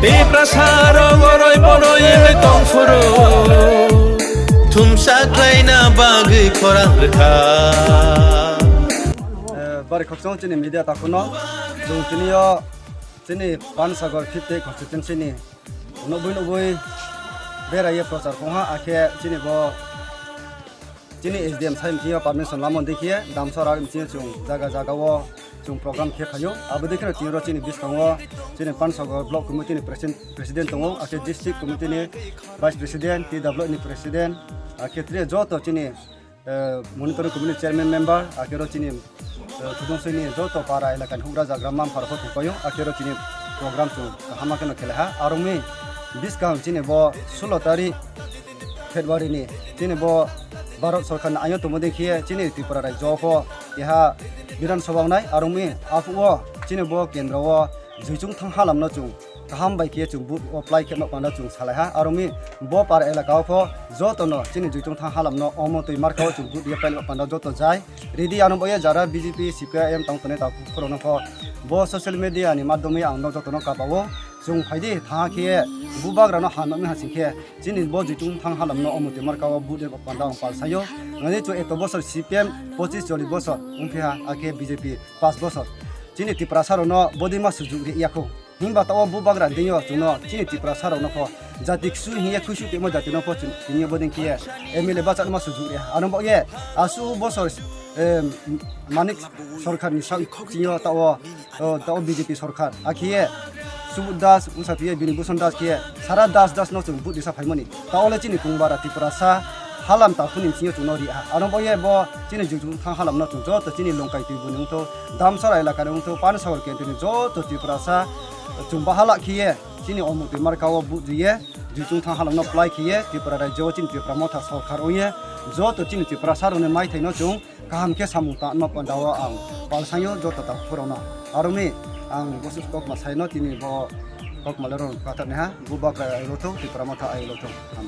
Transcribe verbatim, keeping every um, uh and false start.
Tiprasa rok oroi poroi wngwi tongphuru, thumsa khlaina bagwi khorang rwkha. Eh, bari khokchang chini media takhukno, chwng tini o chini Pansagar fifth constituency ni nugwi nugwi berai ye prochar khongha, akhe chini bo chini S D M sai mchio permission lamon dekhiye Damsara mchio chwng jaga jaga o chwng program khe phaio. Abo dekheno tini ro chini biskango chini Pansagar block committee ni president, president tongo, akhe district committee ni vice president, T W ni president, akhe tre joto chini, eh, monitoring committee chairman member, akhe ro chini, eh, Khudungsoi ni joto para elaka ni hugra jagra manphar kho thwngpaio, akhe ro chini program chwng kaham kheno khelaiha. Aroni biskang chini bo sulo tarik February ni chini bo Bharat Sarkar ni aino tongmo dei khe chini Tripura rajyo pho keha Bidhan Sabha wngnai, aroni aphuru chini bo kendro o jwichung thang halam no chwng kaham bai khe chwng vote o apply khe ma panda chwng salaiha. Aroni bo para elaka o pho joto no chini jwichung thang halam no omo twi marka o chwng vote apply ma panda joto jai ready ano bo ye jara B J P, C P I M tong tongnai ta phuru no pho bo social media ni madhyome ang no joto no kaba o. Chwng phaidi tha khe bubagra no ha nokni ha sing khe chini bo jwichung thang halam no omo twi marka o vote apply panda ang pal sayo. Ngani chwng eto bosor C P M pochis cholish bosor wngphi ha, akhe B J P panch bosor. Chini Tiprasa rok no bodi ma sujuk ri yakho. Himba ta o bubagra dei o chwng no chini Tiprasa rok no pho jati ksu hiye khusu temo jati no pho chwng tini bo ding khe M L A bacha ma sujuk ri. Ano bo ye asu bosor, eh, Manik Sarkar ni sak chini o ta o, o, ta o B J P Sarkar. Akhiye Subud Das, wngsa phiye Bini Bhushan Das khiye sara Das Das no chwng vote risa phaimani. Ta ole chini kungbara Tiprasa halam ta phuni chini chwng no ri ha. Ano bo ye bo chini jung jung thang halam no chwng joto chini Longkai twi buni wngtho, Damsara elaka ni wngtho, Pansagar kentri ni joto Tiprasa chwng bahala khiye chini omo twi marka o vote riye, jung jung thang halam no apply khiye, Tripura rajyo o chini Tipra Motha Sarkar ongye, joto chini Tiprasa rok ni maithai no chwng kaham khe samung tangma panda o ang pal sayo joto ta phuru no. Aroni ang bosu kokma saino tini bo kokma le rong kathar neha, bubagra ai lothong, Tipra Motha ai lothong.